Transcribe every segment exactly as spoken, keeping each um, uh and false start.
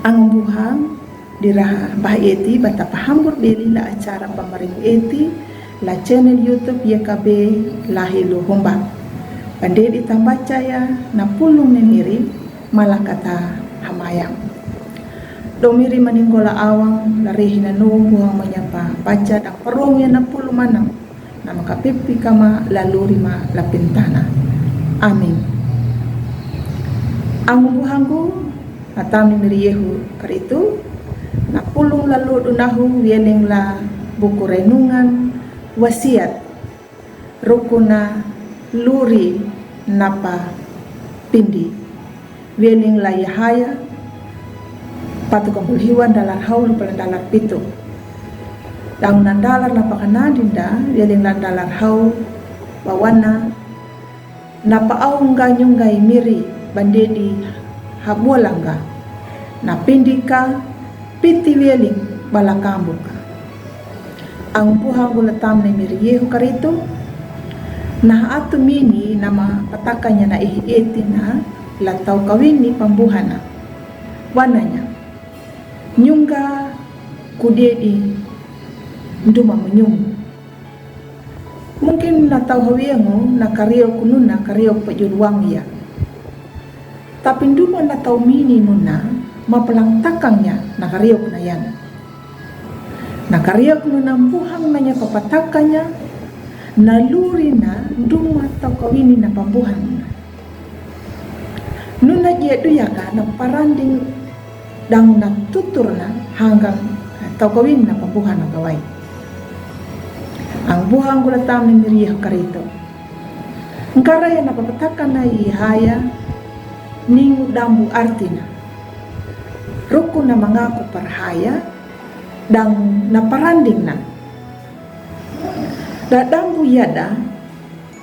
Ang buhang diraha bah eti bata pahambur beli la acara pamaring eti la channel YouTube Y K B Lahi Luhumba. Pande di tambacaya na pulung ne miri malakata hamayam. Do miri maninggola awang larihi na nubuhang manyapa baca dang parong ya na pulung manang. Nama kapipi kama laluri ma lapintana. Amin. Ang buhanggu atam ni miri Yehu karitu na pulung lalu dunahu wieling la buku renungan wasiat rukuna luri napa pindi. Wieling la Yahaya patu kambul hiwan dalar hau lupa dalar pitu. Dang na dalar napa kanadinda wieling la dalar hau bawana napa aungga nyunggai miri bandedi habualangga. Na pindika piti wieling balakambuka. Ang buhanggu latam ne miri Yehu karitu. Nah atu mini nama patakanya na ihi eti na latau kawini pambuhana. Wananya nyungga kudedi nduma munyung. Mungkin na tau hawiangu na kariok nuna kariok pajul wang ya. Tapi nduma na tau mini nuna mapalang takangnya na kariok na yan. Na kariok nuna buhang nanya papatakanya na luri na nduma tau kawini na pambuhang na. Nuna jia duyaka na paranding dang na tutur na hanggang tau kawin na pambuhan na kawai. Ang buhanggu latam ni miri Yehu karitu. Ngkaraya na papataka na Yahaya ningu dambu artina. Ruku na mangaku parhaya dang na paranding na. Da dambu yada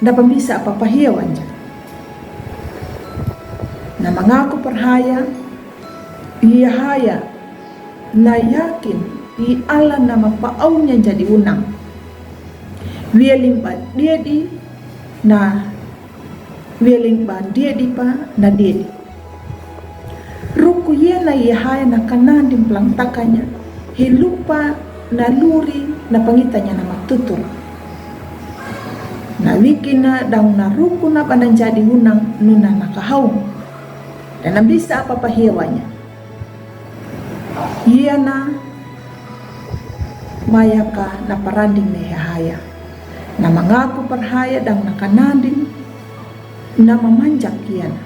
da pambisa apa pahia wanja. Na mangaku parhaya Yahaya na yakin i Allah nama paaunya jadi unang. Wieling ba diedi na wieling ba diedi pa na diedi. Ruku yena Yahaya na kananding palang takanya hilupa na luri na pangitanya nama tutur. Na wikina dang na ruku na bananjadi unang nuna na kahaung. Dan na bisa apa pahia wanya. Yena mayaka na paranding ne Yahaya. Na mangaku parhaya dang na kananding na mamanjak yena.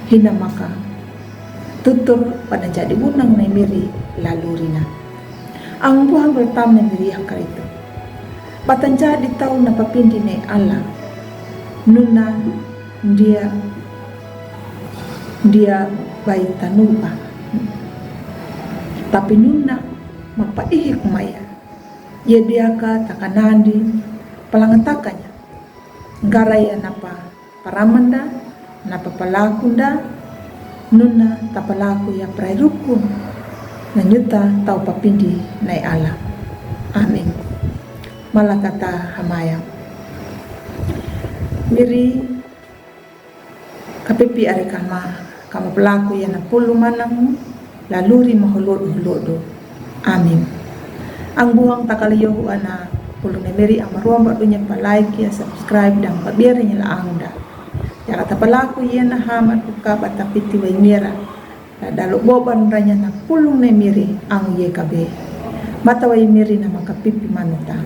Hina maka tutur bananjadi unang ne miri lalurina. Ang buhanggu latam ne miri Yehu karitu. Batanjadi tau na papindi ne Allah. Nuna dia dia bai tanuba. Tapi nuna mapa ihik maya. Ia diaka takanandi palangatakanya. Ngkaraya napa paramanda napa palakunda nuna tapalaku ya prai ruku. Na nyuta tau papindi nai Allah. Amin. Malakata hamayam. Miri kapipi ari kama kama palaku ya na pulu manang laluri mahuludu huludu. Amin. Ang buhang takali yohu ana pulu ne miri ama ruamba dunya pa like ya subscribe dang pa biar nya la angda. Jaka tapalaku ya na hamat buka bata piti wai mira. La dalu boban ranya na pulu ne miri ang ye kabe. Mata wai miri na maka pipi manuta.